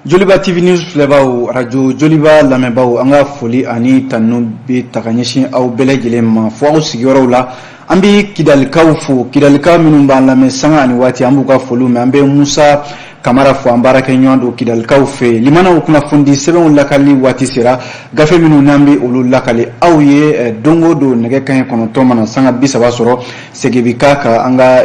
Joliba TV News filɛbaw, radio Joliba lamɛnbaw, an ka foli ani tanu bɛ ta ka ɲɛsin aw bɛɛ lajɛlen ma fo aw sigiyɔrɔw la. An bɛ Kidalikaw fo, Kidalikaw minnu b'an lamɛn sanga ani waati, an b'u ka foliw mɛn. An bɛ Musa Kamara fo, an baarakɛɲɔgɔn don Kidalikaw fɛ yen. Limanaw, kunnafoni sɛbɛnw lakali waati sera. Gafe minnu n'an bɛ olu lakali aw ye don o don, nɛgɛ kanɲɛ 9 mana sanga 30 sɔrɔ, segin bɛ k'a kan an ka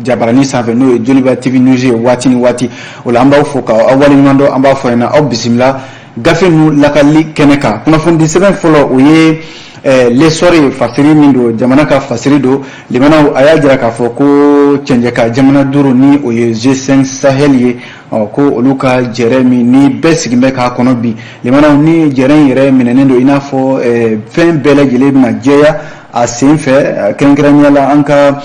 jabarani sanfɛ, n'o ye Joliba TV News ye, waati ni waati. O la, an b'aw fo k'aw waleɲuman dɔn. An b'a fɔ ɲɛna, aw bisimila gafe ninnu lakali kɛnɛ kan. Kunnafonidi sɛbɛn fɔlɔ, o ye L'Essor ye, fasiri min don, jamana ka fasiri don. Limanaw, a y'a jira k'a fɔ ko cɛncɛka jamana duuru, ni o ye G5 Sahel ye, ko olu ka jɛrɛ min ni bɛɛ sigin bɛ k'a kɔnɔ bi, limanaw, ni jɛrɛ in yɛrɛ minɛnen don, i n'a fɔ fɛn bɛɛ lajɛlen bɛna jɛya a sen fɛ, kɛrɛnkɛrɛnnenya la an ka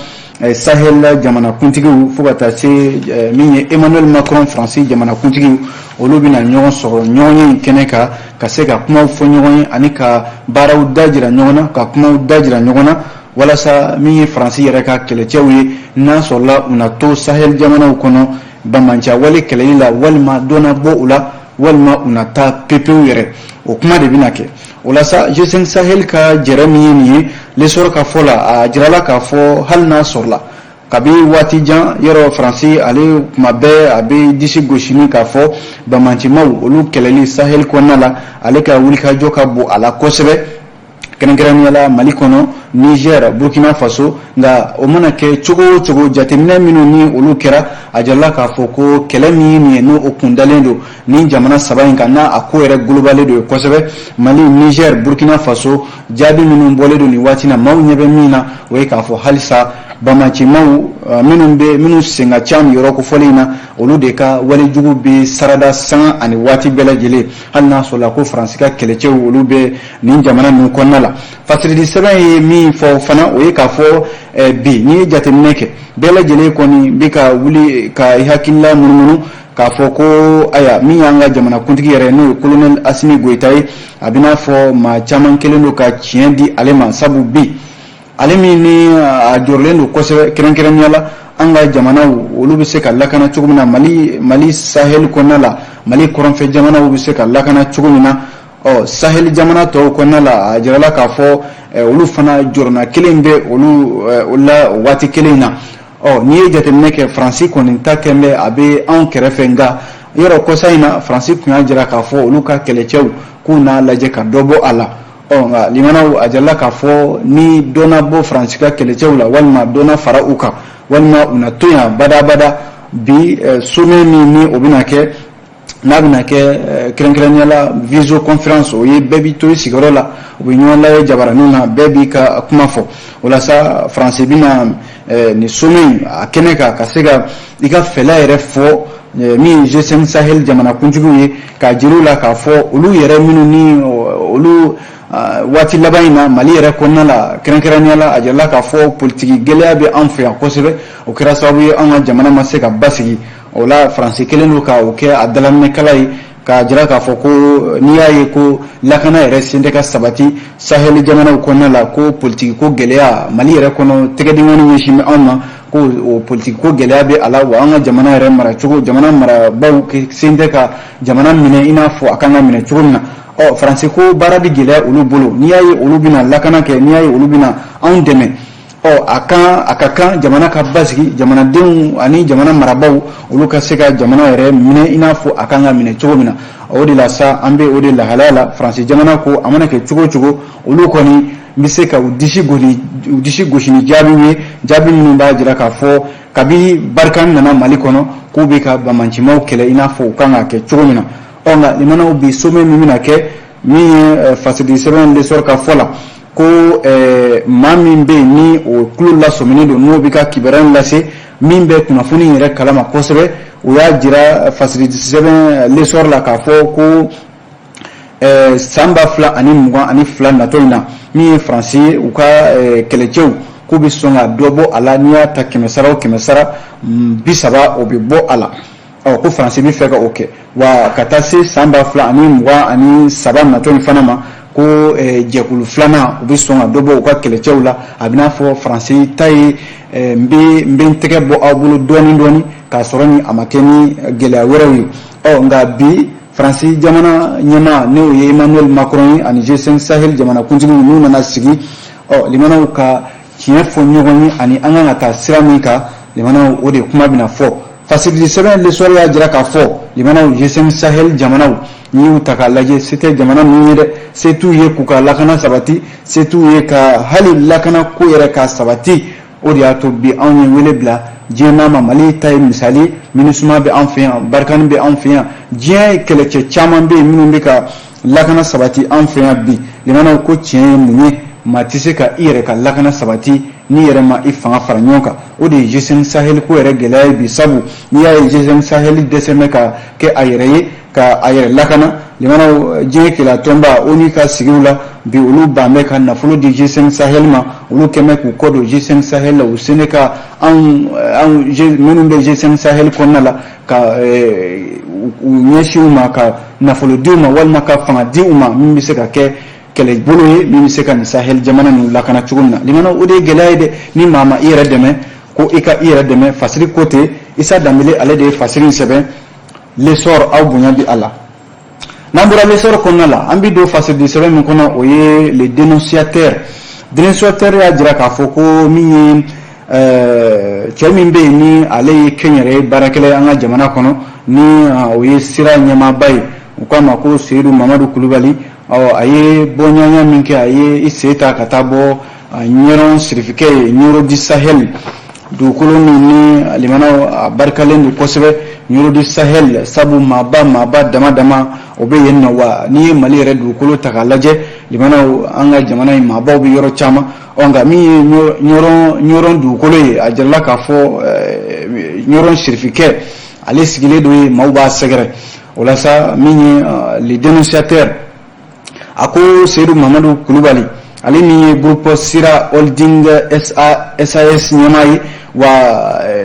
Sahel jamanakuntigiw, fo ka taa se min ye Emmanuel Macron, Faransi jamanakuntigi, olu bɛna ɲɔgɔn sɔrɔ ɲɔgɔn ye kɛnɛ kan, ka se ka kumaw fɔ ɲɔgɔn ye ani ka baaraw da jira ɲɔgɔn na, ka kumaw da jira ɲɔgɔn na, walasa min ye Faransi yɛrɛ ka kɛlɛcɛw ye, n'a sɔrɔla u na to Sahel jamanaw kɔnɔ banbaanciya wale kɛlɛli la, walima dɔ na bɔ u la, walima u na taa pepewu yɛrɛ, o kuma de bɛna kɛ. O la sa, G5 Sahel ka jɛrɛ min ye nin ye, L'Essor ka fɔ la, a jirala k'a fɔ hali n'a sɔrɔla kabi waati jan yɔrɔ, Faransi ale kuma bɛɛ a bɛ disi gosi ni k'a fɔ banbaancimaw olu kɛlɛli Sahel kɔnɔna la, ale ka wulikajɔ ka bon a la kosɛbɛ, kɛrɛnkɛrɛnnenya la Mali kɔnɔ, Niger, Burkina Faso. Nka o mana kɛ cogo o cogo, jateminɛ minnu ni olu kɛra, a jirala k'a fɔ ko kɛlɛ min ye nin ye, n'o kundalen don ni jamana saba in kan, n'a a ko yɛrɛ golobalen don kosɛbɛ, Mali, Niger, Burkina Faso, jaabi minnu bɔlen don nin waati na, maaw ɲɛ bɛ min na, o ye k'a fɔ halisa banbaancimaw minnu bɛ, minnu sen ka ca nin yɔrɔ kofɔlen in na, olu de ka walejugu bɛ sarada sanga ani waati bɛɛ lajɛlen, hali n'a sɔrɔla ko Faransi ka kɛlɛcɛw olu bɛ nin jamana ninnu kɔnɔna la. Fasiridi sɛbɛn ye min fɔ fana, o ye k'a fɔ bi, n'i ye jateminɛ kɛ, bɛɛ lajɛlen kɔni bɛ ka wuli ka i hakilila munumunu k'a fɔ ko aya, min y'an ka jamanakuntigi yɛrɛ, n'o ye colonel Asimi Goyita ye, a bɛ n'a fɔ maa caman kɛlen don ka tiɲɛ di ale ma, sabu bi ale min ni a jɔrɔlen don kosɛbɛ, kɛrɛnkɛrɛnnenya la an ka jamanaw olu bɛ se ka lakana cogo min na, Mali Sahel kɔnɔna la, Mali kɔrɔnfɛ jamanaw bɛ se ka lakana cogo min na. Ɔ, Sahel jamana tɔw kɔnɔna la, a jirala k'a fɔ olu fana jɔrɔna kelen bɛ olu la waati kelen in na. Ɔ, n'i ye jateminɛ kɛ, Faransi kɔni ta kɛn bɛ a bɛ anw kɛrɛfɛ, nka yɔrɔ kɔsa in na, Faransi tun y'a jira k'a fɔ olu ka kɛlɛcɛw k'u n'a lajɛ ka dɔ bɔ a la. Ɔ, nka limanaw, a jirala k'a fɔ ni dɔ na bɔ Faransi ka kɛlɛcɛw la, walima dɔ na fara u kan, walima u na to yan badabada, bi sommet min ni o bɛna kɛ, n'a bɛna kɛ kɛrɛnkɛrɛnnenya la visioconférence, o ye bɛɛ b'i to i sigiyɔrɔ la, u bɛ ɲɔgɔn lajɛ jabaraninw na, bɛɛ b'i ka kuma fɔ. O la sa, Faransi bɛna nin sommet in a kɛnɛ kan ka se ka i ka fɛla yɛrɛ fɔ min ye G5 Sahel jamanakuntigiw ye, k'a jira u la k'a fɔ olu yɛrɛ minnu ni olu waati laban in na Mali yɛrɛ kɔnɔna la, kɛrɛnkɛrɛnnenya la, a jirala k'a fɔ politiki gɛlɛya bɛ an fɛ yan kosɛbɛ, o kɛra sababu ye an ka jamana ma se ka basigi. O la, Faransi kɛlen don ka o kɛ a dalaminɛkala ye, k'a jira k'a fɔ ko n'i y'a ye ko lakana yɛrɛ sen tɛ ka sabati Sahel jamanaw kɔnɔna la, ko politiki ko gɛlɛya Mali yɛrɛ kɔnɔ, tɛgɛdenkɔni ɲɛsin bɛ anw ma, ko o politiki ko gɛlɛya bɛ a la, wa an ka jamana yɛrɛ maracogo, jamana marabaaw sen tɛ ka jamana minɛ i n'a fɔ a kan ka minɛ cogo min na. Ɔ, Faransi ko baara bɛ gɛlɛya olu bolo. N'i y'a ye olu bɛna lakana kɛ, n'i y'a ye olu bɛna anw dɛmɛ, ɔ, a kan a ka kan jamana ka basigi, jamanadenw ani jamana marabaaw olu ka se ka jamana yɛrɛ minɛ i n'a fɔ a kan ka minɛ cogo min na. O de la sa, an bɛ o de lahalaya la. Faransi jamana ko a mana kɛ cogo o cogo, olu kɔni bɛ se ka u disi gosi ni jaabiw ye, jaabi minnu b'a jira k'a fɔ kabi Barkhane nana Mali kɔnɔ, k'u bɛ ka banbaancimaw kɛlɛ i n'a fɔ u kan ka kɛ cogo min na. Ɔ, nka limanaw, bi sommet min bɛna kɛ, min ye fasidi sɛbɛn L'Essor ka fɔ la, ko maa min bɛ yen ni o tulo lasɔminen don, n'o bɛ ka kibaruya in lase, min bɛ kunnafoni in yɛrɛ kalama kosɛbɛ, o y'a jira fasidi sɛbɛn L'Essor la k'a fɔ ko san 2022 natɔ in na, min ye Faransi ye, u ka kɛlɛcɛw k'u bɛ sɔn ka dɔ bɔ a la. N'i y'a ta kɛmɛ sara o kɛmɛ sara, 30 o bɛ bɔ a la. Ɔ, ko Faransi bɛ fɛ ka o kɛ, wa ka taa se san 2023 natɔ in fana ma, ko jɛkulu filanan, u bɛ sɔn ka dɔ bɔ u ka kɛlɛcɛw la. A bɛ n'a fɔ Faransi ta ye n bɛ n tɛgɛ bɔ aw bolo dɔɔni dɔɔni, k'a sɔrɔ ni a ma kɛ ni gɛlɛya wɛrɛw ye. Ɔ nka bi, Faransi jamana ɲɛmaa, n'o ye Emmanuel Macron ye, ani G5 Sahel jamanakuntigiw, n'u nana sigi, ɔ limanaw, ka tiɲɛ fɔ ɲɔgɔn ye ani an kan ka taa sira min kan, limanaw, o de kuma bɛna fɔ. Fasirili sɛbɛn L'Essor y'a jira k'a fɔ, limanaw, G5 Sahel jamanaw, n'i y'u ta k'a lajɛ, se tɛ jamana ninnu ye dɛ. Se t'u ye k'u ka lakana sabati, se t'u ye ka hali lakana ko yɛrɛ ka sabati. O de y'a to bi anw ye wele bila diɲɛmaa ma. Mali ta ye misali, MINUSMA bɛ an fɛ yan, Barkhane bɛ an fɛ yan, diɲɛ kɛlɛcɛ caman bɛ yen minnu bɛ ka lakana sabati an fɛ yan bi. Limanaw, ko tiɲɛ ye mun ye? Maa tɛ se ka i yɛrɛ ka lakana sabati n'i yɛrɛ ma i fanga fara ɲɔgɔn kan. O de ye G5 Sahel ko yɛrɛ gɛlɛya ye bi, sabu n'i y'a ye G5 Sahel dɛsɛ bɛ ka kɛ a yɛrɛ ye ka a yɛrɛ lakana, limanaw, diɲɛ keleya tɔnba ONU ka sigiw la bi, olu ban bɛ ka nafolo di G5 Sahel ma. Olu kɛn bɛ k'u kɔ don G5 Sahel la. U sene ka anw minnu bɛ G5 Sahel kɔnɔna la, ka u ɲɛsin u ma, ka nafolo di u ma walima ka fanga di u ma min bɛ se ka kɛ kɛlɛbolo ye, min bɛ se ka nin Sahel jamana ninnu lakana cogo min na. Limanaw, o de ye gɛlɛya ye dɛ. Ni maa ma i yɛrɛ dɛmɛ, ko i ka i yɛrɛ dɛmɛ. Fasiri ko ten, Isa Danbele, ale de ye fasiri in sɛbɛn L'Essor. Aw bonya bi a la. N'an bɔra L'Essor kɔnɔna la, an bɛ don fasiridi sɛbɛn min kɔnɔ, o ye Le Dénonciateur. Dénonciateur y'a jira k'a fɔ ko min ye cɛ min bɛ yen, ni ale ye kɛnyɛrɛye baarakɛla ye an ka jamana kɔnɔ, ni o ye sira ɲɛmaaba ye, u k'a ma ko Seyidu Mamadu Kulubali. Ɔ a ye bɔɲɔgɔnya min kɛ, a ye i sen ta ka taa bɔ Ɲɔrɔn sirifikɛ ye, Ɲɔrɔ du Sahel, dugukolo min ni limanaw a barikalen don kosɛbɛ, Ɲɔrɔ du Sahel, sabu maaba maaba dama dama o bɛ yen nɔ. Wa n'i ye Mali yɛrɛ dugukolo ta k'a lajɛ, limanaw, an ka jamana in maabaw bɛ yɔrɔ caman. Ɔ nka min ye Ɲɔrɔn dugukolo ye, a jirala k'a fɔ Ɲɔrɔn sirifikɛ, ale sigilen don yen, maaw b'a sɛgɛrɛ. O la sa, min ye Le Dénonciateur, a ko Seyidu Mamadu Kulubali, ale min ye groupe Sira Holding SA SAS ɲɛmaa ye, wa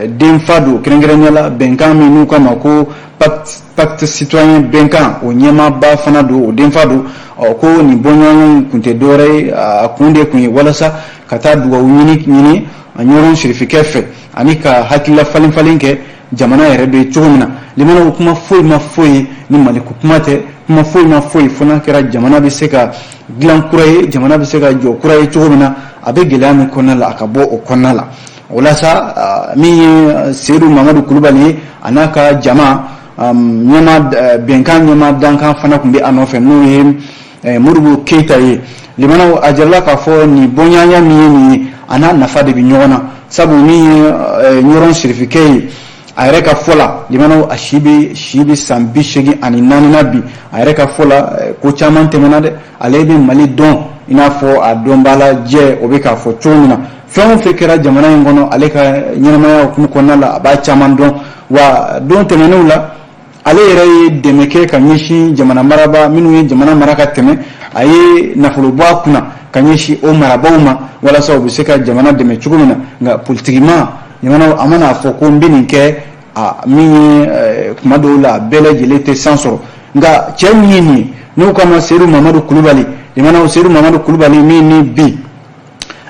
denfa don, kɛrɛnkɛrɛnnenya la bɛnkan min n'u k'a ma ko pacte citoyen bɛnkan, o ɲɛmaaba fana don, o denfa don. Ɔ ko nin bɔɲɔgɔnya in kun tɛ dɔwɛrɛ ye, a kun de kun ye walasa ka taa dugawu ɲini ɲini Ɲɔrɔn sirifikɛ fɛ ani ka hakilila falen falen kɛ jamana yɛrɛ bɛ cogo min na. Limanaw, kuma foyi ma foyi ni Maliko kuma tɛ, kuma foyi ma foyi fo n'a kɛra jamana bɛ se ka dilan kura ye, jamana bɛ se ka jɔ kura ye cogo min na, a bɛ gɛlɛya min kɔnɔna la, a ka bɔ o kɔnɔna la. O la sa, min ye Seyidu Mamadu Kulubali ye, a n'a ka jama ɲɛma bɛnkan ɲɛma dankan fana tun bɛ a nɔfɛ, n'o ye Modibo Keyita ye. Limanaw, a jirala k'a fɔ nin bɔɲɔgɔnya min ye nin ye, a n'a nafa de bɛ ɲɔgɔn na, sabu min ye Ɲɔrɔn sirifikɛ ye, a yɛrɛ ka fɔ la, limanaw, a si bɛ san 84 na bi. A yɛrɛ ka fɔ la, ko caman tɛmɛna dɛ. Ale bɛ Mali dɔn i n'a fɔ a dɔnbala jɛ, o bɛ k'a fɔ cogo min na, fɛn o fɛn kɛra jamana in kɔnɔ ale ka ɲɛnamaya hukumu kɔnɔna la, a b'a caman dɔn. Wa don tɛmɛnenw la, ale yɛrɛ ye dɛmɛ kɛ ka ɲɛsin jamana maraba minnu ye jamana mara ka tɛmɛ. A ye nafolo bɔ a kunna ka ɲɛsin o marabaw ma walasa u bɛ se ka jamana dɛmɛ cogo min na. Nka politikima, jamana a mana fɔ ko n bɛ nin kɛ, a min ye kuma dɔw la, a bɛɛ lajɛlen tɛ san sɔrɔ. Nka cɛ min ye nin ye, n'o kama Seyidu Mamadu Kulubali, limanaw, Seyidu Mamadu Kulubali min ni bi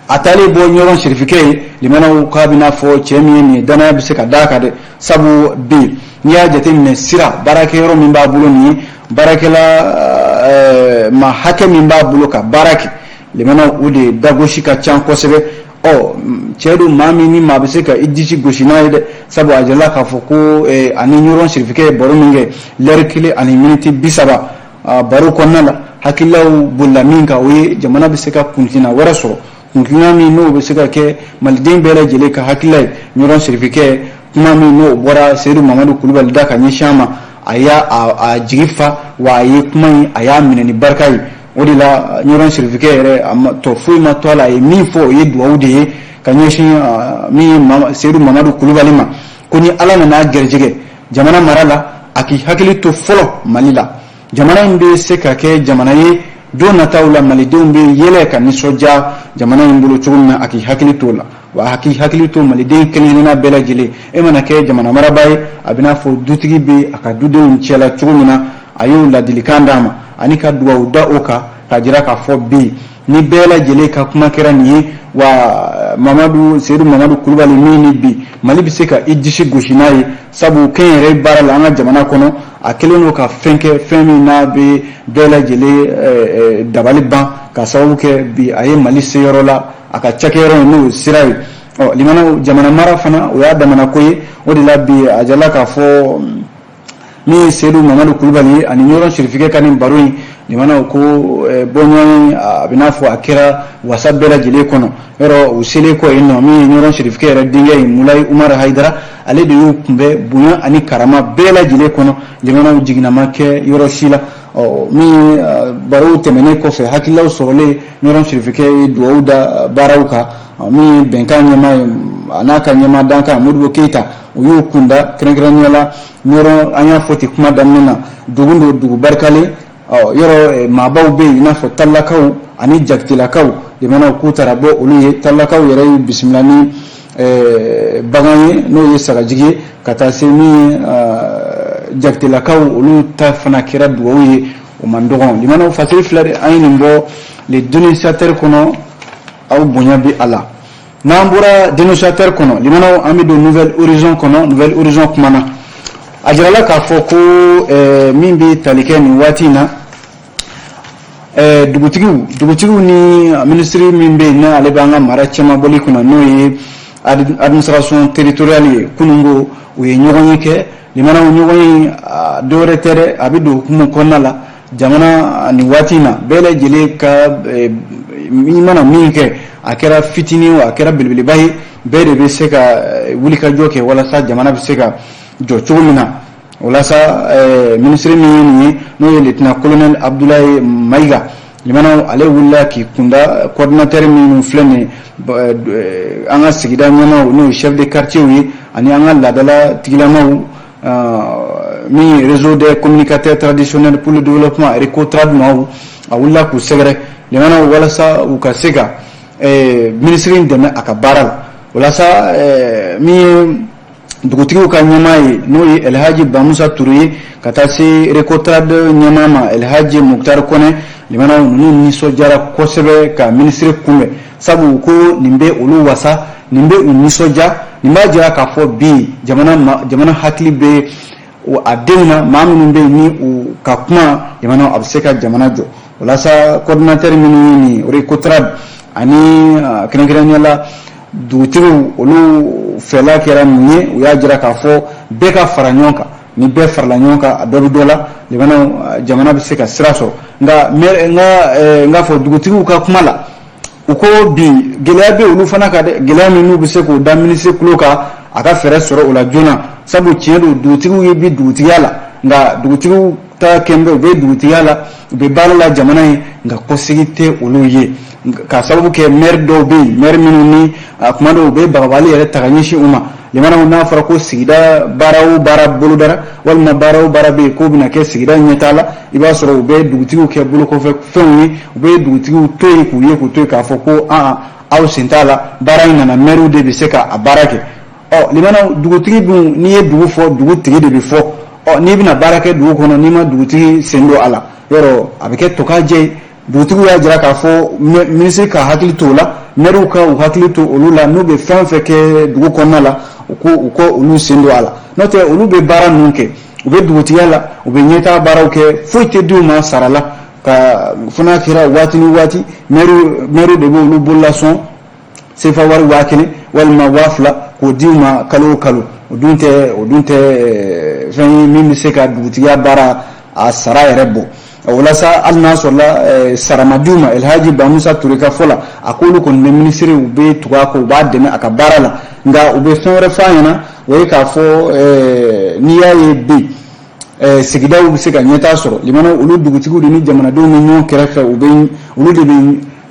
a taalen bɔ Ɲɔrɔn sirifikɛ ye, limanaw, k'a bɛna fɔ cɛ min ye nin ye, danaya bɛ se ka d'a kan dɛ. Sabu bi, n'i y'a jateminɛ, sira baarakɛyɔrɔ min b'a bolo nin ye, baarakɛla ma hakɛ min b'a bolo ka baara kɛ, limanaw, o de dagosi ka ca kosɛbɛ. Ɔ cɛ don, maa min ni maa bɛ se ka i disi gosi n'a ye dɛ, sabu a jirala k'a fɔ ko ani Ɲɔrɔn sirifikɛ ye baro min kɛ, lɛri 1 ani miniti 30 baro kɔnɔna la, hakililaw bolila min kan, o ye jamana bɛ se ka kuntina wɛrɛ sɔrɔ, kuntina min n'o bɛ se ka kɛ maliden bɛɛ lajɛlen ka hakilila ye. Ɲɔrɔn sirifikɛ, kuma min n'o bɔra Seyidu Mamadu Kulubali da ka ɲɛsin a ma, a y'a a jigi fa, wa a ye kuma in, a y'a minɛ ni barika ye. O de la, Ɲɔrɔn sirifikɛ yɛrɛ, a ma tɔ foyi ma to a la, a ye min fɔ, o ye duwawu de ye ka ɲɛsin min ye Seyidu Mamadu Kulubali ma, ko ni Ala nana gɛrɛjɛgɛ jamana mara la, a k'i hakili to fɔlɔ Mali la. Jamana in bɛ se ka kɛ jamana ye don nataw la, malidenw bɛ yɛlɛ ka nisɔndiya jamana in bolo cogo min na, a k'i hakili t'o la, wa a k'i hakili to maliden kelen kelenna bɛɛ lajɛlen. E mana kɛ jamana marabaa ye, a bɛ n'a fɔ dutigi bɛ a ka dudenw cɛla cogo min na. A y'o ladilikan d'a ma ani ka dugawu da o kan, k'a jira k'a fɔ bi ni bɛɛ lajɛlen ka kuma kɛra nin ye wa. Mamadu Seyidu Mamadu Kulubali min ni bi Mali bɛ se ka i disi gosi n'a ye, sabu kɛnyɛrɛ baara la an ka jamana kɔnɔ, a kɛlen don ka fɛn kɛ, fɛn min n'a bɛ bɛɛ lajɛlen dabali ban, ka sababu kɛ bi a ye Mali se yɔrɔ la a ka cakɛyɔrɔ in, n'o ye sira ye. Ɔ limanaw, jamana mara fana, o y'a damana ko ye. O de la bi a jala k'a fɔ min ye Seyidu Mamadu Kulubali ye ani Ɲɔrɔn Sirifikɛ ka nin baro in, limanaw, ko bɔɲɔgɔn a bɛ n'a fɔ a kɛra wasa bɛɛ lajɛlen kɔnɔ. Yɔrɔ u selen kɔ yen nɔ, min ye Ɲɔrɔn Sirifikɛ yɛrɛ denkɛ ye, Mulayi Umaru Hayidara, ale de y'u kunbɛn bonya ani karama bɛɛ lajɛlen kɔnɔ. Limanaw, jiginna ma kɛ yɔrɔ si la. Ɔ min ye barow tɛmɛnen kɔfɛ, hakililaw sɔrɔlen, Ɲɔrɔn Sirifikɛ ye dugawu da baaraw kan. Min ye bɛnkan ɲɛmaa ye, a n'a ka ɲɛmaa dankan Modibo Keyita, u y'u kunda kɛrɛnkɛrɛnnenya la Ɲɔrɔn. An y'a fɔ ten kuma daminɛ na, dugu don, dugu barikalen. Ɔ yɔrɔ maabaw bɛ yen, i n'a fɔ Talilakaw ani Jakitelakaw. Limanaw, k'u taara bɔ olu ye. Talilakaw yɛrɛ y'u bisimila ni bagan ye, n'o ye sagajigi ye, ka taa se min ye Jakitelakaw, olu ta fana kɛra dugawu ye, o man dɔgɔn. Limanaw, fasiri filɛ dɛ, an ye nin bɔ Le Dénonciateur kɔnɔ, aw bonya bɛ a la. N'an bɔra Dénonciateur kɔnɔ, limanaw, an bɛ don Nouvel Horizon kɔnɔ. Nouvel Horizon kumana, a jirala k'a fɔ ko min bɛ tali kɛ nin waati in na, dugutigiw ni minisiri min bɛ yen, n'ale b'an ka mara cɛmabɔli kunna, n'o ye administration territoriale ye, kununko u ye ɲɔgɔn ye kɛ. Limanaw, ɲɔgɔn ye dɔwɛrɛ tɛ dɛ, a bɛ don hukumu kɔnɔna la. Jamana nin waati in na, bɛɛ lajɛlen ka i mana min kɛ, a kɛra fitinin o, a kɛra belebeleba ye, bɛɛ de bɛ se ka wulikajɔ kɛ walasa jamana bɛ se ka jɔ cogo min na. Walasa minisiri min ye nin ye, n'o ye lieutenant colonel Abdoulaye Mayiga, limanaw, ale wulila k'i kunda coordinateur minnu filɛ nin ye, an ka sigida ɲɛmaaw, n'o ye chef de quartier ye, ani an ka laadala tigilamaw, min ye Réseau des communicateurs traditionnels pour le développement, RECOTRAD maaw, a wulila k'u sɛgɛrɛ, limanaw, walasa u ka se ka minisiri in dɛmɛ a ka baara la. Walasa min ye dugutigiw ka ɲɛmaa ye, n'o ye Elhaji Bamusa Ture ye, ka taa se RECOTRAD ɲɛmaa ma, Elhaji Muktar Kɔnɛ, limanaw, ninnu nisɔndiyara kosɛbɛ ka minisiri kunbɛn, sabu ko nin bɛ olu wasa, nin bɛ u nisɔndiya, nin b'a jira k'a fɔ bi jamana hakili bɛ a denw na, maa minnu bɛ yen ni u ka kuma, jamana a bɛ se ka jamana jɔ. Walasa coordinateur minnu ye nin RECOTRAD ani kɛrɛnkɛrɛnnenya la dugutigiw, olu fɛla kɛra mun ye? U y'a jira k'a fɔ bɛɛ ka fara ɲɔgɔn kan. Ni bɛɛ farala ɲɔgɔn kan, a dɔ bɛ dɔ la, jamana bɛ se ka sira sɔrɔ. Nka n k'a fɔ dugutigiw ka kuma la, u ko bi gɛlɛya bɛ olu fana kan dɛ, gɛlɛya min n'u bɛ se k'o da minisiri tulo kan, a ka fɛɛrɛ sɔrɔ o la joona, sabu tiɲɛ don, dugutigiw ye bi dugutigiya la, nka dugutigiw ta kɛn bɛ, u bɛ dugutigiya la, u bɛ baara la jamana ye, nka kɔsegi tɛ olu ye, ka sababu kɛ maire dɔw bɛ yen, maire minnu ni kuma dɔw u bɛ bagabali yɛrɛ ta ka ɲɛsin u ma. Limanaw, n'a fɔra ko sigida baara o baara bolodara, walima baara o baara bɛ yen k'o bɛna kɛ sigida ɲɛtaa la, i b'a sɔrɔ u bɛ dugutigiw kɛ bolokɔfɛ fɛnw ye, u bɛ dugutigiw to yen k'u ye k'u to yen k'a fɔ ko an aw sen t'a la, baara in nana, mɛriw de bɛ se ka a baara kɛ. Ɔ limanaw, dugutigi dun, n'i ye dugu fɔ, dugutigi de bɛ fɔ. Ɔ n'i bɛna baara kɛ dugu kɔnɔ, n'i ma dugutigi sen don a la, yɔrɔ a bɛ kɛ tokajɛ ye. Dugutigiw y'a jira k'a fɔ minisiri ka hakili to o la, mɛriw ka u hakili to olu la, n'u bɛ fɛn o fɛn kɛ dugu kɔnɔna la, u ko olu sen don a la. N'o tɛ, olu bɛ baara ninnu kɛ, u bɛ dugutigiya la, u bɛ ɲɛtaa baaraw kɛ, foyi tɛ di u ma sara la, ka fo n'a kɛra waati ni waati, mɛriw de bɛ olu bololasɔn sefa wari 1000 walima 2000 k'o di u ma kalo o kalo. O dun tɛ fɛn ye min bɛ se ka dugutigiya baara a sara yɛrɛ bɔ. Walasa hali n'a sɔrɔla sara ma di u ma, Elhaji Bamusa Ture ka fɔ la, a k'olu kɔni bɛ minisiri, u bɛ tugu a kɔ, u b'a dɛmɛ a ka baara la. Nka u bɛ fɛn wɛrɛ f'a ɲɛna, o ye k'a fɔ n'i y'a ye bi sigidaw bɛ se ka ɲɛtaa sɔrɔ, limanaw, olu dugutigiw de ni jamanadenw bɛ ɲɔgɔn kɛrɛfɛ, u bɛ olu de bɛ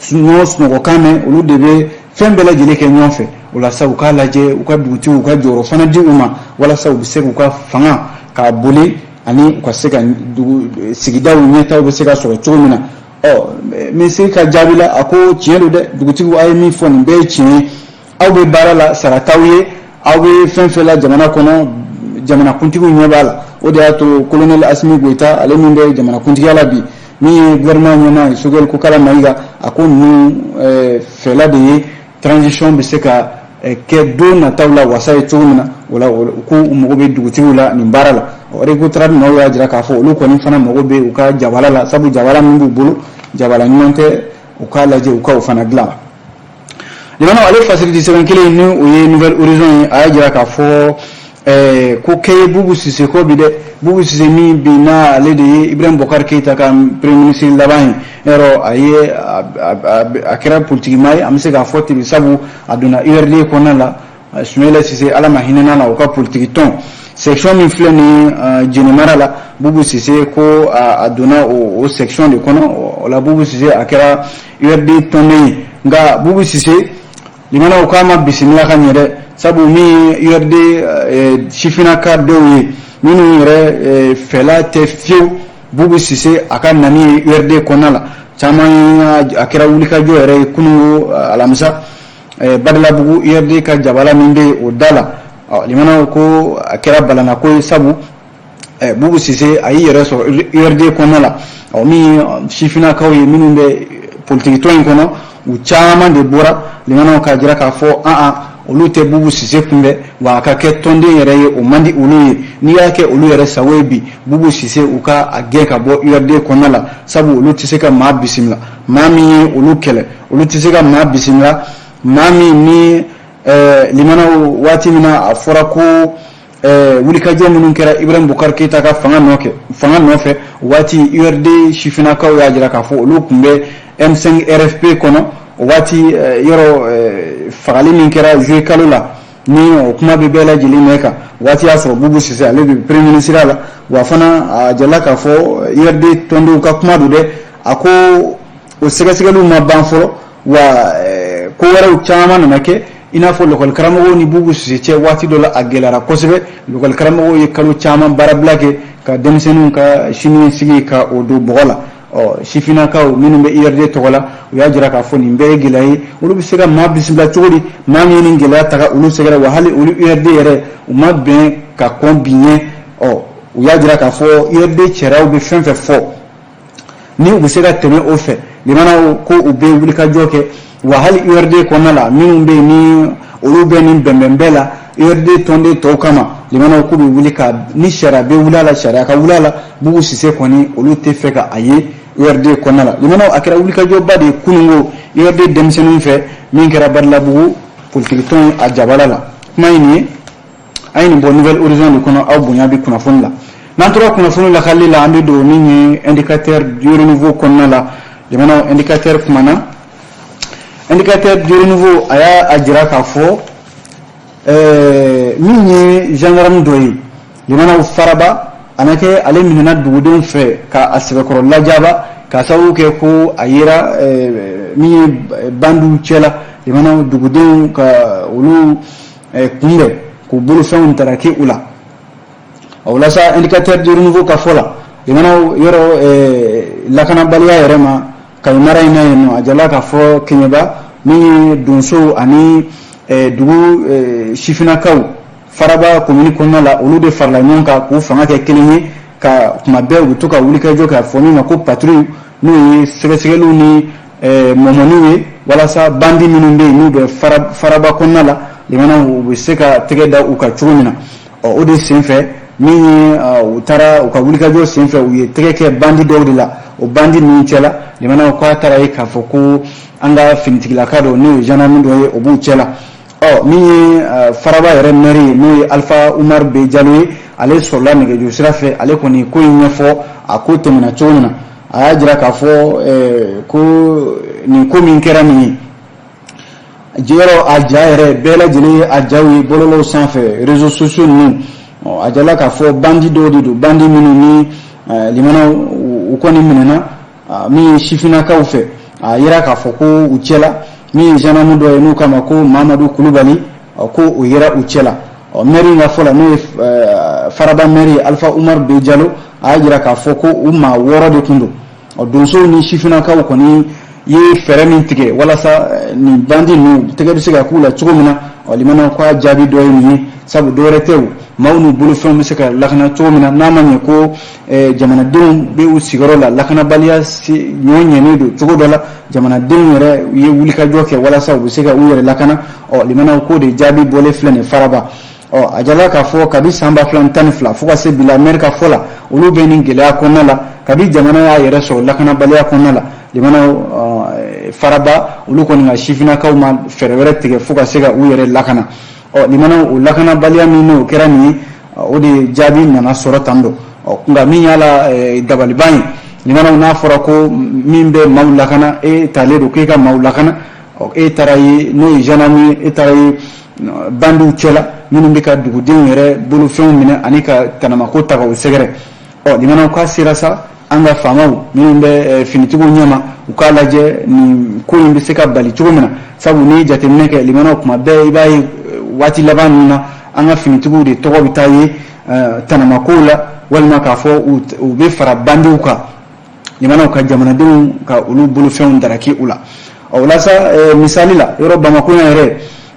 ɲɔgɔn sunɔgɔkan mɛn, olu de bɛ fɛn bɛɛ lajɛlen kɛ ɲɔgɔn fɛ. O la sa, u k'a lajɛ u ka dugutigiw u ka jɔyɔrɔ fana di u ma, walasa u bɛ se k'u ka fanga k'a boli ani u ka se ka sigidaw ɲɛtaw bɛ se ka sɔrɔ cogo min na. Ɔ minisiri ka jaabi la, a ko tiɲɛ don dɛ, dugutigiw, a ye min fɔ, nin bɛɛ ye tiɲɛ ye. Aw bɛ baara la, sara t'aw ye, aw bɛ fɛn fɛn la jamana kɔnɔ, jamanakuntigiw ɲɛ b'a la. O de y'a to colonel Asimi Goyita, ale min bɛ jamanakuntigiya la bi, min ye gouvernement ɲɛmaa ye, Sogɛli Kokala Mayiga, a ko ninnu fɛla de ye. transition bɛ se ka kɛ don nataw la wasa ye cogo min na. O la, ko u mago bɛ dugutigiw la nin baara la. RECOTRAD maaw y'a jira k'a fɔ olu kɔni fana mago bɛ u ka jabala la, sabu jabala min b'u bolo, jabala ɲuman tɛ. U k'a lajɛ, u ka o fana dilan. Limanaw, ale fasiridi sɛbɛn kelen, ni o ye Nouvel Horizon ye, a y'a jira k'a fɔ ko kɛ ye Bubu Sise ko bi dɛ. Bubu Sise min bi n'a ale de ye Ibrahim Boubacar Keïta ka premier ministre laban ye, yɔrɔ a ye a kɛra politikima ye, an bɛ se k'a fɔ ten, sabu a donna URD kɔnɔna la. Sumayila Sise, Ala ma hinɛ n'a la, o ka politiki tɔn section min filɛ nin ye Jene mara la, Bubu Sise ko a donna o section de kɔnɔ. O la, Bubu Sise a kɛra URD tɔnden ye. Nka Bubu Sise, limanaw, k'a ma bisimila ka ɲɛ dɛ, sabu min ye URD sifinnaka dɔw ye minnu yɛrɛ fɛla tɛ fiyewu Bubu Sise a ka nani ye URD kɔnɔna la, caman a kɛra wulikajɔ yɛrɛ ye kununko alamisa Badalabugu URD ka jabala min bɛ yen, o da la. Limanaw, ko a kɛra balanako ye, sabu Bubu Sise a y'i yɛrɛ sɔrɔ URD kɔnɔna la. Min ye sifinnakaw ye minnu bɛ politiki tɔn in kɔnɔ, u caman de bɔra, limanaw, k'a jira k'a fɔ an olu tɛ Bubu Sise kunbɛn, wa a ka kɛ tɔnden yɛrɛ ye, o man di olu ye. N'i y'a kɛ olu yɛrɛ sago ye bi, Bubu Sise, u ka a gɛn ka bɔ URD kɔnɔna la, sabu olu tɛ se ka maa bisimila, maa min ye olu kɛlɛ. Olu tɛ se ka maa bisimila, maa min ni limanaw, waati min na a fɔra ko wulikajɔ minnu kɛra Ibrahim Boubacar Keïta ka fanga nɔfɛ, waati URD sifinnakaw y'a jira k'a fɔ olu tun bɛ M5 RFP kɔnɔ. O waati yɔrɔ fagali min kɛra juillet kalo la, ni o kuma bɛ bɛɛ lajɛlen ɲɛ kan, waati y'a sɔrɔ Bubu Sise ale bɛ premier ministre la. Wa fana a jala k'a fɔ URD tɔndenw ka kuma don dɛ, a ko o sɛgɛsɛgɛliw ma ban fɔlɔ, wa ko wɛrɛw caman nana kɛ, i n'a fɔ lakɔli karamɔgɔw ni Bubu Sise cɛ. Waati dɔ la, a gɛlɛyara kosɛbɛ. Lakɔli karamɔgɔw ye kalo caman baarabila kɛ ka denmisɛnninw ka siniɲɛsigi ka o don bɔgɔ la. Ɔ, sifinnakaw minnu bɛ URD tɔgɔ la, u y'a jira k'a fɔ nin bɛɛ ye gɛlɛya ye. Olu bɛ se ka maa bisimila cogo di, maa min ye nin gɛlɛya ta ka olu sɛgɛrɛ? Wa hali olu URD yɛrɛ, u ma bɛn ka kɔn bi ɲɛ. Ɔ, u y'a jira k'a fɔ URD cɛraw bɛ fɛn fɛn fɔ, ni u bɛ se ka tɛmɛ o fɛ, limanaw, ko u bɛ wulikajɔ kɛ. Wa hali URD kɔnɔna la, minnu bɛ yen ni olu bɛ nin bɛnbɛn bɛɛ la URD tɔnden tɔw kama, limanaw, k'u bɛ wuli ka ni sariya bɛ wuli a la, sariya ka wuli a la. Bubu Sise kɔni, olu tɛ fɛ ka a ye URD kɔnɔna la. Limanaw, a kɛra wulikajɔba de ye kununko URD denmisɛnninw fɛ, min kɛra Badalabugu politiki tɔn a jabala la. Kuma in nin ye, an ye nin bɔ Nouvel Horizon de kɔnɔ. Aw bonya bɛ kunnafoni la. N'an tora kunnafoni lakali la, an bɛ don min ye Indicateur du Renouveau kɔnɔna la. Jamana Indicateur kumana. Indicateur du Renouveau a y'a a jira k'a fɔ min ye gendarme dɔ ye, limanaw, Faraba, a na kɛ ale minɛna dugudenw fɛ ka a sɛbɛkɔrɔ lajaba, k'a sababu kɛ ko a yera min ye bandiw cɛla. Limanaw, dugudenw ka olu kunbɛn k'u bolofɛnw taraki u la. O la sa, Indicateur du Renouveau ka fɔ la, limanaw, yɔrɔ lakanabaliya yɛrɛ ma Kayi mara in na yen nɔ, a jala k'a fɔ Kɛɲɛba, min ye donsow ani dugu sifinnakaw Faraba commune kɔnɔna la, olu de farala ɲɔgɔn kan k'u fanga kɛ kelen ye, ka tuma bɛɛ u bɛ to ka wulikajɔ kɛ, a fɔ min ma ko patrouille, n'o ye sɛgɛsɛgɛliw ni mɔmɔniw ye, walasa bandi minnu bɛ yen n'u bɛ Faraba kɔnɔna la, limanaw, u bɛ se ka tɛgɛ da u kan cogo min na. Ɔ, o de senfɛ, min ye u taara u ka wulikajɔ senfɛ, u ye tɛgɛ kɛ bandi dɔw de la. O bandi ninnu cɛla, limanaw, k'a taara ye k'a fɔ ko an ka finitigilaka dɔ, n'o ye gendarme dɔ ye, o b'u cɛla. Ɔ, min ye Faraba yɛrɛ maire ye, n'o ye Alpha Umar B Jalo ye, ale sɔrɔla nɛgɛjuru sira fɛ. Ale kɔni ko in ɲɛfɔ, a ko tɛmɛna cogo min na. A y'a jira k'a fɔ ko nin ko min kɛra nin ye jɛyɔrɔ, a ja yɛrɛ bɛɛ lajɛlen ye, a jaw ye bɔlɔlɔw sanfɛ, réseaux sociaux ninnu. A jala k'a fɔ bandi dɔw de don, bandi minnu ni limanaw, u kɔni minɛna min ye sifinnakaw fɛ. A yira k'a fɔ ko u cɛla, min ye gendarme dɔ ye n'u k'a ma ko Mamadu Kulubali, ko o yera u cɛla. Ɔ, maire in ka fɔ la, n'o ye Faraba maire Alpha Umar B Jalo, a y'a jira k'a fɔ ko u maa 6 de tun don. Ɔ, donsow ni sifinnakaw kɔni ye fɛɛrɛ min tigɛ walasa nin bandi ninnu tɛgɛ bɛ se ka k'u la cogo min na. Ɔ limanaw, k'a jaabi dɔ ye nin ye, sabu dɔwɛrɛ tɛ, o maaw n'u bolofɛnw bɛ se ka lakana cogo min na, n'a ma ɲɛ ko jamanadenw bɛ u sigiyɔrɔ la, lakanabaliya ɲɔ ɲɛnen don cogo dɔ la, jamanadenw yɛrɛ ye wulikajɔ kɛ walasa u bɛ se ka u yɛrɛ lakana. Ɔ limanaw, k'o de jaabi bɔlen filɛ nin Faraba. Ɔ a jala k'a fɔ kabi san 2012 fo ka se bi la, maire ka fɔ la, olu bɛ nin gɛlɛya kɔnɔna la kabi jamana y'a yɛrɛ sɔrɔ lakanabaliya kɔnɔna la. Limanaw, Faraba, olu kɔni ka sifinnakaw ma fɛɛrɛ wɛrɛ tigɛ fo ka se ka u yɛrɛ lakana. Ɔ limanaw, o lakanabaliya min n'o kɛra nin ye, o de jaabi nana sɔrɔ tan dɔ. Ɔ nka min y'a la dabaliban ye, limanaw, n'a fɔra ko min bɛ maaw lakana, e talen don k'e ka maaw lakana, ɔ e taara ye n'o ye gendarme ye, e taara ye bandiw cɛla minnu bɛ ka dugudenw yɛrɛ bolofɛnw minɛ ani ka tanamako ta k'u sɛgɛrɛ. Ɔ limanaw, k'a sera sa an ka faamaw minnu bɛ finitigiw ɲɛma, u k'a lajɛ nin ko in bɛ se ka bali cogo min na, sabu n'i ye jateminɛ kɛ, limanaw, kuma bɛɛ i b'a ye waati laban ninnu na, an ka finitigiw de tɔgɔ bɛ taa ye tanamakow la, walima k'a fɔ u bɛ fara bandiw kan, limanaw, ka jamanadenw ka olu bolofɛnw daraki u la. Ɔ o la sa, misali la, yɔrɔ Bamakɔ yan yɛrɛ,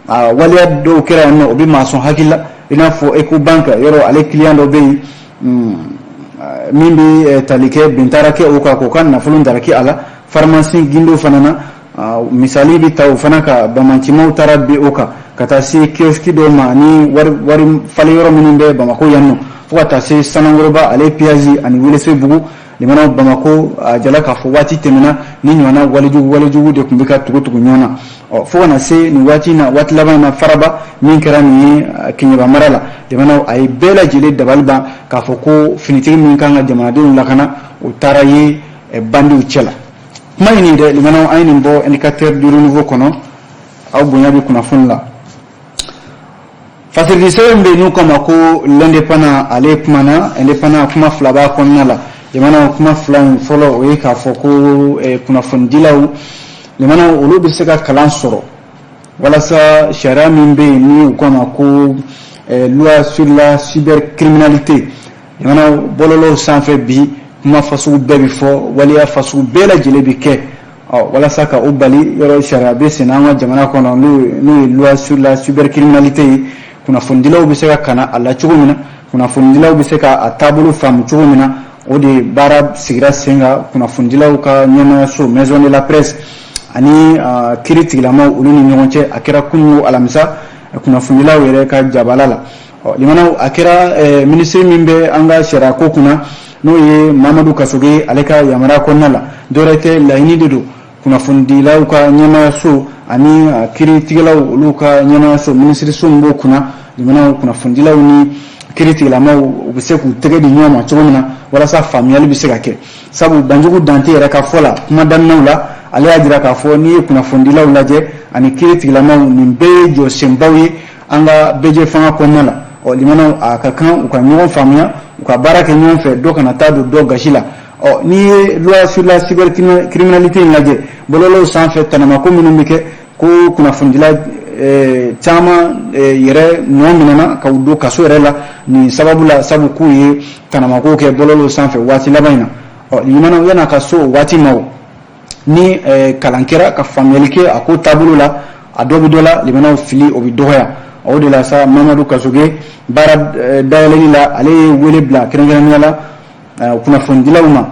a waleya dɔw kɛra yan nɔ, o bɛ maa sɔn hakili la, i n'a fɔ Ecobank yɔrɔ, ale client dɔ bɛ yen min bɛ tali kɛ, bin taara kɛ o kan k'o ka nafolo daraki a la. Pharmacie Gindo fana na, misali bɛ ta o fana ka bamacimaw taara bin o kan, ka taa se kiosque dɔw ma ani wari falen yɔrɔ minnu bɛ Bamakɔ yan nɔ, fo ka taa se Sanankɔrɔba ale péage ani Welesebugu. Limanaw, Bamakɔ, a jala k'a fɔ waati tɛmɛna ni ɲɔgɔnna walejugu de tun bɛ ka tugu tugu ɲɔgɔn na. Ɔ fo ka na se nin waati in na, waati laban in na, Faraba min kɛra nin ye Keɲeba mara la, limanaw, a ye bɛɛ lajɛlen dabali ban k'a fɔ ko finitigi min kan ka jamanadenw lakana, o taara ye bandiw cɛ la. Kuma in nin dɛ, limanaw, an ye nin bɔ Indicateur du Renouveau kɔnɔ. Aw bonya bɛ kunnafoni la. Fasirili sɛbɛn bɛ yen n'u k'a ma ko L'Indépendant, ale kumana. Indépendant, kuma fila b'a kɔnɔna la, limanaw. Kuma fila in fɔlɔ, o ye k'a fɔ ko kunnafonidilaw, limanaw, olu bɛ se ka kalan sɔrɔ walasa sariya min bɛ yen ni u k'a ma ko loi sur la cybercriminalité. Limanaw, bɔlɔlɔw sanfɛ bi, kuma fasugu bɛɛ bɛ fɔ, waleya fasugu bɛɛ lajɛlen bɛ kɛ. Ɔ walasa ka o bali, yɔrɔ sariya bɛ sen an ka jamana kɔnɔ, n'o ye loi sur la cybercriminalité ye. Kunnafonidilaw bɛ se ka kana a la cogo min na, kunnafonidilaw bɛ se ka a taabolo faamu cogo min na, o de baara sigira sen kan kunnafonidilaw ka ɲɛmaayaso, maison de la presse, ani kiiri tigilamaw, olu ni ɲɔgɔn cɛ. A kɛra kunun alamisa kunnafonidilaw yɛrɛ ka jabala la. Ɔ limanaw, a kɛra minisiri min bɛ an ka sariya ko kunna, n'o ye Mamadu Kasoge, ale ka yamaruya kɔnɔna la. Dɔwɛrɛ tɛ, laɲini de don kunnafonidilaw ka ɲɛmaayaso ani kiiritigɛlaw, olu ka ɲɛmaayaso, minisiriso min b'o kunna, limanaw, kunnafonidilaw ni kiiri tigilamaw, u bɛ se k'u tɛgɛ di ɲɔgɔn ma cogo min na walasa faamuyali bɛ se ka kɛ. Sabu Banjugu Dante yɛrɛ ka fɔ la, kuma daminɛw la, ale y'a jira k'a fɔ n'i ye kunnafonidilaw lajɛ ani kiiri tigilamaw, nin bɛɛ ye jɔsenbaw ye an ka bɛɛjɛ fanga kɔnɔna la. Ɔ limanaw, a ka kan u ka ɲɔgɔn faamuya, u ka baara kɛ ɲɔgɔn fɛ, dɔ kana taa don dɔ gasi la. Ɔ n'i ye loi sur la cybercriminalité in lajɛ, bɔlɔlɔw sanfɛ tanamako minnu bɛ kɛ, ko kunnafonidila caman yɛrɛ nɔ minɛna ka u don kaso yɛrɛ la nin sababu la, sabu k'u ye tanamako kɛ bɔlɔlɔw sanfɛ waati laban in na. Ɔ limanaw, yan'a ka so o waati ma, o ni kalan kɛra ka faamuyali kɛ a ko taabolo la, a dɔ bɛ dɔ la, limanaw, fili o bɛ dɔgɔya. O de la sa, Mamadu Kasoge, baara dayɛlɛli la, ale ye wele bila kɛrɛnkɛrɛnnenya la kunnafonidilaw ma,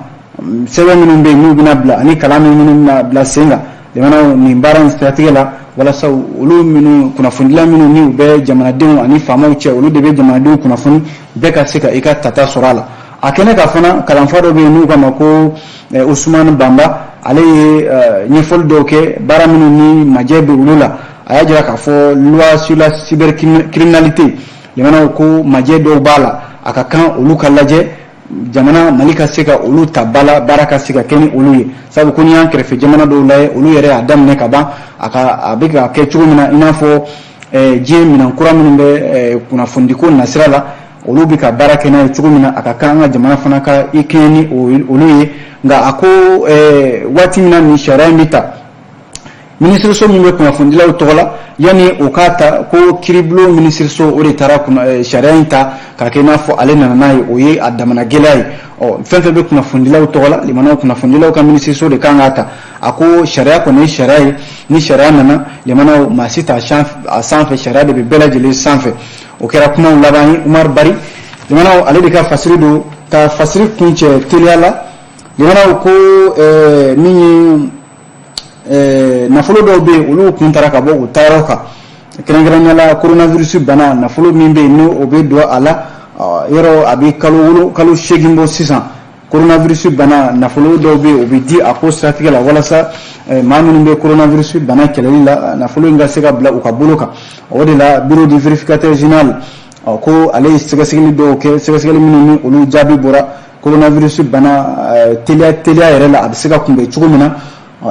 sɛbɛn minnu bɛ yen n'u bɛna bila ani kalan minnu bɛna bila sen kan, limanaw, nin baara in siratigɛ la, walasa olu minnu kunnafonidila minnu ni u bɛ jamanadenw ani faamaw cɛ, olu de bɛ jamanadenw kunnafoni, bɛɛ ka se ka i ka tata sɔrɔ a la. A kɛnɛ ka fana, kalanfa dɔ bɛ yen n'u k'a ma ko Usumani Banba, ale ye ɲɛfɔli dɔw kɛ baara minnu ni majɛ bɛ olu la. A y'a jira k'a fɔ loi sur la cybercriminalité, limanaw, ko majɛ dɔw b'a la, a ka kan olu ka lajɛ, jamana Mali ka se ka olu ta ba la, baara ka se ka kɛ ni olu ye. Sabu ko n'i y'an kɛrɛfɛ jamana dɔw lajɛ, olu yɛrɛ y'a daminɛ ka ban, a ka a bɛ ka kɛ cogo min na, i n'a fɔ diɲɛ minɛn kura minnu bɛ kunnafonidiko nasira la, olu bɛ ka baara kɛ n'a ye cogo min na, a ka kan an ka jamana fana ka i kɛɲɛ ni olu ye. Nka a ko waati min na nin sariya in bɛ ta, Minisiriso min bɛ kunnafonidilaw tɔgɔ la, yanni o k'a ta ko kiiribulon minisiriso, o de taara sariya in ta k'a kɛ i n'a fɔ ale nana n'a ye, o ye a damana gɛlɛya ye. Ɔ, fɛn fɛn bɛ kunnafonidilaw tɔgɔ la, limanaw, kunnafonidilaw ka minisiriso de kan k'a ta. A ko sariya kɔni ye sariya ye, ni sariya nana, limanaw, maa si t'a a sanfɛ, sariya de bɛ bɛɛ lajɛlen sanfɛ. O kɛra kumaw laban ye. Umar Bari, limanaw, ale de ka fasiri don. Ka fasiri kuncɛ teliya la, limanaw, ko min ye nafolo dɔw bɛ yen, olu kun taara ka bɔ u taayɔrɔ kan, kɛrɛnkɛrɛnnenya la coronavirus bana nafolo min bɛ yen, n'o o bɛ don a la yɔrɔ, a bɛ kalo wolo kalo 8 bɔ sisan. Coronavirus bana nafolo dɔw bɛ yen, o bɛ di a ko siratigɛ la, walasa maa minnu bɛ coronavirus bana kɛlɛli la, nafolo in ka se ka bila u ka bolo kan. O de la, bureau du vérificateur général ko ale ye sɛgɛsɛgɛli dɔw kɛ, sɛgɛsɛgɛli minnu ni olu jaabi bɔra, coronavirus bana teliya teliya yɛrɛ la, a bɛ se ka kunbɛn cogo min na.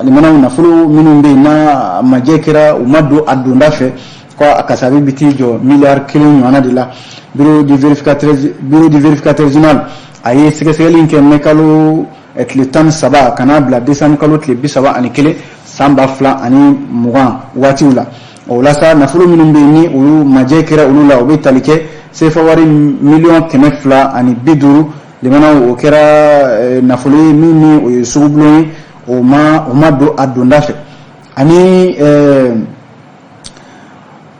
Limanaw, nafolo minnu bɛ yen n'a majɛ kɛra, u ma don a donda fɛ, ko a kasabi bɛ t'i jɔ miliyari 1 ɲɔgɔnna de la. Bureau du vérificateur général, a ye sɛgɛsɛgɛli kɛ mɛ kalo tile 13 ka n'a bila décembre kalo tile 31 san 2020 waatiw la. O la sa, nafolo minnu bɛ yen ni olu majɛ kɛra olu la, o bɛ tali kɛ sefa wari miliyɔn 250. Limanaw, o kɛra nafolo ye min ni o ye sugubulon ye, o ma don a donda fɛ. Ani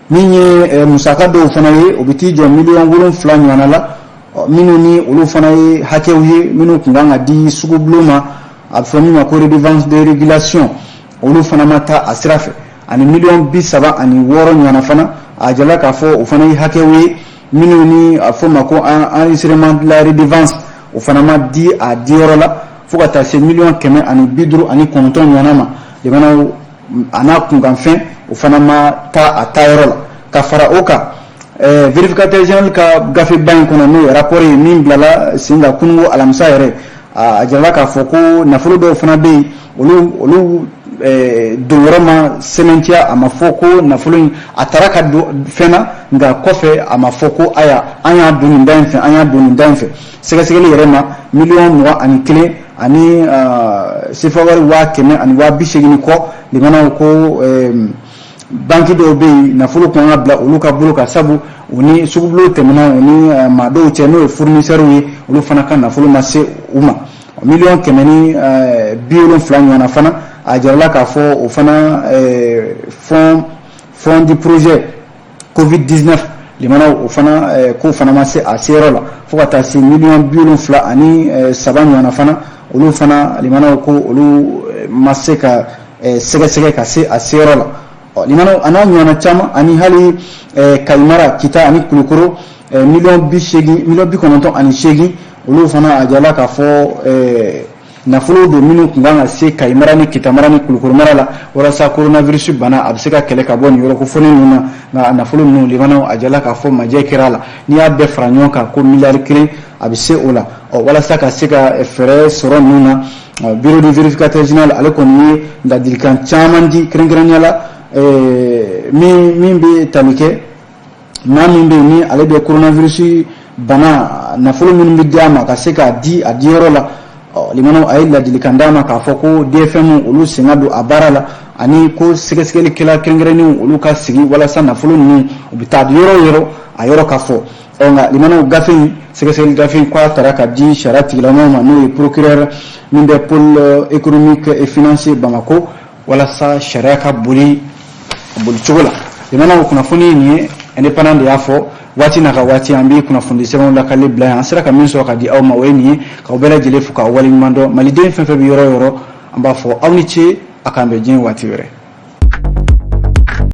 min ye musaka dɔw fana ye, o bɛ t'i jɔ miliyɔn 7 ɲɔgɔnna la, minnu ni olu fana ye hakɛw ye minnu tun kan ka di sugubulon ma, a bɛ fɔ min ma ko redevance de régulation, olu fana ma taa a sira fɛ. Ani miliyɔn 36 ɲɔgɔnna fana, a jala k'a fɔ o fana ye hakɛw ye minnu ni a fɔ ma ko enregistrement de la redevance, o fana ma di a diyɔrɔ la, fo ka taa se miliyɔn 159 ɲɔgɔnna ma. Limanaw, a n'a kunkanfɛn, o fana ma taa a taayɔrɔ la. Ka fara o kan, vérificateur général ka gafeba in kɔnɔ, n'o ye rapport ye min bilala sen kan kununko alamisa yɛrɛ, a jirala k'a fɔ ko nafolo dɔw fana bɛ yen, olu donyɔrɔ ma sɛmɛntiya. A ma fɔ ko nafolo in a taara ka don fɛn na, nka kɔfɛ a ma fɔ ko aya, an y'a don nin da in fɛ, an y'a don nin da in fɛ. Sɛgɛsɛgɛli yɛrɛ ma, miliyɔn 21 ani sefa wari 100 ani 80 ni kɔ, limanaw, ko banki dɔw bɛ yen, nafolo kan ka bila olu ka bolo kan, sabu u ni sugubulon tɛmɛna u ni maa dɔw cɛ, n'o ye fournisseurs ye, olu fana ka nafolo ma se u ma. Miliyɔn 170 ɲɔgɔnna fana, a jirala k'a fɔ o fana fonds du projet Covid 19, limanaw, o fana ko fana ma se a seyɔrɔ la, fo ka taa se miliyɔn 73 ɲɔgɔnna fana, olu fana, limanaw, ko olu ma se ka sɛgɛsɛgɛ ka se a seyɔrɔ la. Ɔ, limanaw, a n'a ɲɔgɔnna caman, ani hali Kayimara, Kita ani Kulukoro, miliyɔn 80, miliyɔn 98, olu fana, a jirala k'a fɔ nafolo don minnu tun kan ka se Kayimara ni Kitamara ni Kulukoro mara la, walasa coronavirus bana a bɛ se ka kɛlɛ ka bɔ nin yɔrɔ kofɔlen ninnu na. Nka nafolo ninnu, limanaw, a jirala k'a fɔ majɛ kɛra a la. N'i y'a bɛɛ fara ɲɔgɔn kan, ko miliyari 1, a bɛ se o la. Ɔ, walasa ka se ka fɛɛrɛ sɔrɔ ninnu na, bureau de vérificateur général, ale kɔni ye ladilikan caman di, kɛrɛnkɛrɛnnenya la min bɛ tali kɛ maa min bɛ yen ni ale bɛ coronavirus bana nafolo minnu bɛ di a ma, ka se k'a di a diyɔrɔ la. Ɔ, limanaw, a ye ladilikan d'a ma k'a fɔ ko DFM, olu sen ka don a baara la, ani ko sɛgɛsɛgɛlikɛla kɛrɛnkɛrɛnnenw, olu ka sigi walasa nafolo ninnu u bɛ taa yɔrɔ o yɔrɔ, a yɔrɔ ka fɔ. Ɔ, nka limanaw, gafe in, sɛgɛsɛgɛli gafe in, k'a taara ka di sariya tigilamɔgɔw ma, n'o ye procureur min bɛ pôle économique et financier Bamako, walasa sariya ka boli a boli cogo la. Limanaw, kunnafoni ye nin ye, Indépendant de y'a fɔ. Waati n'a ka waati, an bɛ kunnafoni sɛbɛnw lakale bila yan. An sera ka min sɔrɔ ka di aw ma, o ye nin ye. K'aw bɛɛ lajɛlen fo k'aw waleɲuman dɔn. Maliden fɛn fɛn bɛ yɔrɔ o yɔrɔ, an b'a fɔ aw ni ce, a k'an bɛn diɲɛ waati wɛrɛ.